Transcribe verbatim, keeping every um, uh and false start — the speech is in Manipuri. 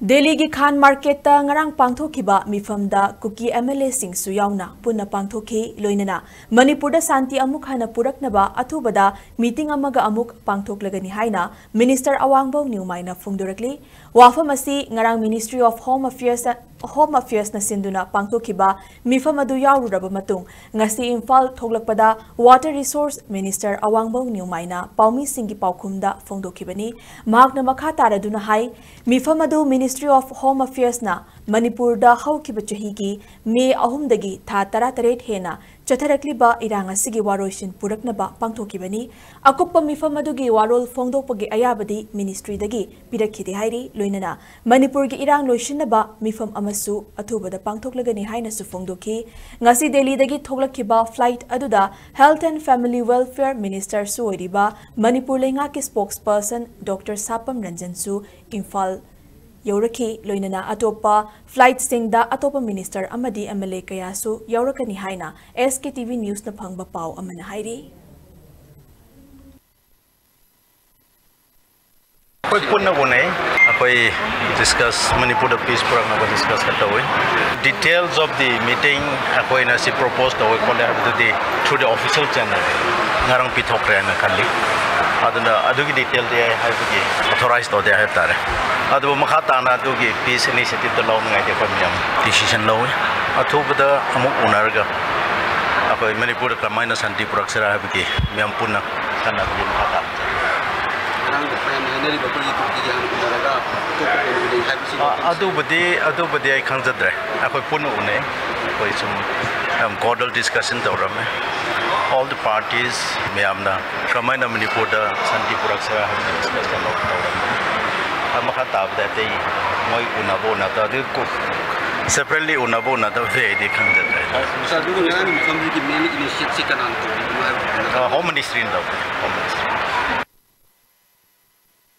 ꯗꯦꯜꯂꯤꯒꯤ ꯈꯥꯟ ꯃꯥꯔꯀꯦꯠꯇ ꯉꯔꯥꯡ ꯄꯥꯡꯊꯣꯛꯈꯤꯕ ꯃꯤꯐꯝꯗ ꯀꯨꯀꯤ ꯑꯦꯝ ꯑꯦꯜ ꯑꯦꯁꯤꯡꯁꯨ ꯌꯥꯎꯅ ꯄꯨꯟꯅ ꯄꯥꯡꯊꯣꯛꯈꯤ꯫ ꯂꯣꯏꯅꯅ ꯃꯅꯤꯄꯨꯔꯗ ꯁꯥꯟꯇꯤ ꯑꯃꯨꯛ ꯍꯟꯅ ꯄꯨꯔꯛꯅꯕ ꯑꯊꯨꯕꯗ ꯃꯤꯇꯤꯡ ꯑꯃꯒ ꯑꯃꯨꯛ ꯄꯥꯡꯊꯣꯛꯂꯒꯅꯤ ꯍꯥꯏꯅ ꯃꯤꯅꯤꯁꯇꯔ ꯑꯋꯥꯡꯕꯧ ꯅ꯭ꯌꯨꯃꯥꯏꯅ ꯐꯣꯡꯗꯣꯔꯛꯂꯤ꯫ ꯋꯥꯐꯝ ꯑꯁꯤ ꯉꯔꯥꯡ Ministry of Home Affairs, Home Affairs ꯅ ꯁꯤꯟꯗꯨꯅ ꯄꯥꯡꯊꯣꯛꯈꯤꯕ ꯃꯤꯐꯝ ꯑꯗꯨ ꯌꯥꯎꯔꯨꯔꯕ ꯃꯇꯨꯡ, ꯉꯁꯤ ꯏꯝꯐꯥꯜ ꯊꯣꯛꯂꯛꯄꯗ Water Resource Minister ꯑꯋꯥꯡꯕꯧ ꯅ꯭ꯌꯨꯃꯥꯏꯅ ꯄꯥꯎꯃꯤꯁꯤꯡꯒꯤ ꯄꯥꯎꯈꯨꯝꯗ ꯐꯣꯡꯗꯣꯛꯈꯤꯕꯅꯤ꯫ ꯃꯍꯥꯛꯅ ꯃꯈꯥ ꯇꯥꯔꯗꯨꯅ ꯍꯥꯏ, ꯃꯤꯐꯝ ꯑꯗꯨ Ministry of Home Affairs ꯅ ꯃꯅꯤꯄꯨꯔꯗ ꯍꯧꯈꯤꯕ ꯆꯍꯤꯒꯤ ꯃꯦ ꯑꯍꯨꯝꯗꯒꯤ ꯊꯥ ꯇꯔꯥꯇꯔꯦꯠ ꯍꯦꯟꯅ ꯆꯠꯊꯔꯛꯂꯤꯕ ꯏꯔꯥꯡ ꯑꯁꯤꯒꯤ ꯋꯥꯔꯣꯏꯁꯤꯟ ꯄꯨꯔꯛꯅꯕ ꯄꯥꯡꯊꯣꯛꯈꯤꯕꯅꯤ꯫ ꯑꯀꯨꯞꯄ ꯃꯤꯐꯝ ꯑꯗꯨꯒꯤ ꯋꯥꯔꯣꯜ ꯐꯣꯡꯗꯣꯛꯄꯒꯤ ꯑꯌꯥꯕꯗꯤ ꯃꯤꯅꯤꯁꯇ꯭ꯔꯤꯗꯒꯤ ꯄꯤꯔꯛꯈꯤꯗꯦ ꯍꯥꯏꯔꯤ꯫ ꯂꯣꯏꯅꯅ ꯃꯅꯤꯄꯨꯔꯒꯤ ꯏꯔꯥꯡ ꯂꯣꯏꯁꯤꯟꯅꯕ ꯃꯤꯐꯝ ꯑꯃꯁꯨ ꯑꯊꯨꯕꯗ ꯄꯥꯡꯊꯣꯛꯂꯒꯅꯤ ꯍꯥꯏꯅꯁꯨ ꯐꯣꯡꯗꯣꯛꯈꯤ꯫ ꯉꯁꯤ ꯗꯦꯜꯂꯤꯗꯒꯤ ꯊꯣꯛꯂꯛꯈꯤꯕ flight ꯑꯗꯨꯗ Health and Family Welfare Minister ꯁꯨ ꯑꯣꯏꯔꯤꯕ ꯃꯅꯤꯄꯨꯔ ꯂꯩꯉꯥꯛꯀꯤ spokesperson Doctor ꯁꯥꯄꯝ ꯔꯟꯖꯟꯁꯨ ꯏꯝꯐꯥꯜ ꯌꯧꯔꯛꯈꯤ꯫ ꯂꯣꯏꯅꯅ ꯑꯇꯣꯞꯄ flight ꯁꯤꯡꯗ ꯑꯇꯣꯞꯄ minister ꯑꯃꯗꯤ M L A ꯀꯌꯥꯁꯨ ꯌꯥꯎꯔꯛꯀꯅꯤ ꯍꯥꯏꯅ S K T V News ꯅ ꯐꯪꯕ ꯄꯥꯎ ꯑꯃꯅ ꯍꯥꯏꯔꯤ꯫ ꯑꯩꯈꯣꯏ ꯄꯨꯟꯅ ꯎꯅꯩ꯫ ꯑꯩꯈꯣꯏ discuss, ꯃꯅꯤꯄꯨꯔꯗ peace ꯄꯨꯔꯛꯅꯕ discuss ꯈꯔ ꯇꯧꯏ꯫ Details of the meeting ꯑꯩꯈꯣꯏꯅ ꯁꯤ propose ꯇꯧꯏ ꯈꯣꯠꯂꯦ ꯍꯥꯏꯕꯗꯨꯗꯤ through the official channel ꯉꯔꯥꯡ ꯄꯤꯊꯣꯛꯈ꯭ꯔꯦ ꯍꯥꯏꯅ ꯈꯜꯂꯤ꯫ ꯑꯗꯨꯅ ꯑꯗꯨꯒꯤ detail ꯗꯤ ꯑꯩ ꯍꯥꯏꯕꯒꯤ authorize ꯇꯧꯗꯦ ꯍꯥꯏꯕ ꯇꯥꯔꯦ꯫ ꯑꯗꯨꯕꯨ ꯃꯈꯥ ꯇꯥꯅ ꯑꯗꯨꯒꯤ peace initiative ꯗ ꯂꯧꯅꯉꯥꯏꯗꯤ ꯑꯩꯈꯣꯏ ꯃꯌꯥꯝ decision ꯂꯧꯏ꯫ ꯑꯊꯨꯕꯗ ꯑꯃꯨꯛ ꯎꯅꯔꯒ ꯑꯩꯈꯣꯏ ꯃꯅꯤꯄꯨꯔꯗ ꯀꯃꯥꯏꯅ ꯁꯥꯟꯇꯤ ꯄꯨꯔꯛꯁꯤꯔꯥ ꯍꯥꯏꯕꯒꯤ ꯃꯌꯥꯝ ꯄꯨꯟꯅ ꯈꯟꯅꯕꯒꯤ ꯃꯈꯥ ꯇꯥꯕ ꯆꯠꯂꯤ꯫ ꯉꯔꯥꯡ ꯃꯌꯥꯝꯅ ꯍꯥꯏꯅꯔꯤꯕ ꯑꯩꯈꯣꯏꯒꯤ ꯇꯨꯔꯀꯤꯒꯤ ꯍꯥꯟꯅ ꯎꯅꯔꯒ ꯑꯇꯣꯞꯄ ꯀꯩꯅꯣ ꯂꯩ ꯍꯥꯏꯕꯁꯤ ꯑ, ꯑꯗꯨꯕꯨꯗꯤ, ꯑꯗꯨꯕꯨꯗꯤ ꯑꯩ ꯈꯪꯖꯗ꯭ꯔꯦ꯫ ꯑꯩꯈꯣꯏ ꯄꯨꯟꯅ ꯎꯅꯩ꯫ ꯑꯩꯈꯣꯏ ꯁꯨꯝ, ꯌꯥꯝ cordial discussion ꯇꯧꯔꯝꯃꯦ꯫ All the parties ꯃꯌꯥꯝꯅ ꯀꯃꯥꯏꯅ ꯃꯅꯤꯄꯨꯔꯗ ꯁꯥꯟꯇꯤ ꯄꯨꯔꯛꯁꯤꯔꯥ ꯍꯥꯏꯕꯒꯤ discussion ꯇꯧꯔꯝꯃꯦ꯫ ꯑ, ꯃꯈꯥ ꯇꯥꯕꯗ ꯑꯇꯩ ꯃꯣꯏ ꯎꯅꯕ ꯎꯅꯗꯕ ꯑꯗꯨ ꯀꯣ-, separately ꯎꯅꯕ ꯎꯅꯗꯕꯗꯤ ꯑꯩꯗꯤ ꯈꯪꯖꯗ꯭ꯔꯦ꯫ ꯁꯥꯔ, ꯑꯗꯨꯒ ꯉꯔꯥꯡꯒꯤ ꯃꯤꯐꯝꯗꯨꯒꯤ main initiate ꯁꯤ ꯀꯅꯥꯅ ꯇꯧꯕꯤꯕꯅꯣ ꯍꯥꯏꯕ ꯃꯇꯝꯗ? ꯑ, Home Ministry ꯅ ꯇꯧꯕꯅꯦ, Home Ministry꯫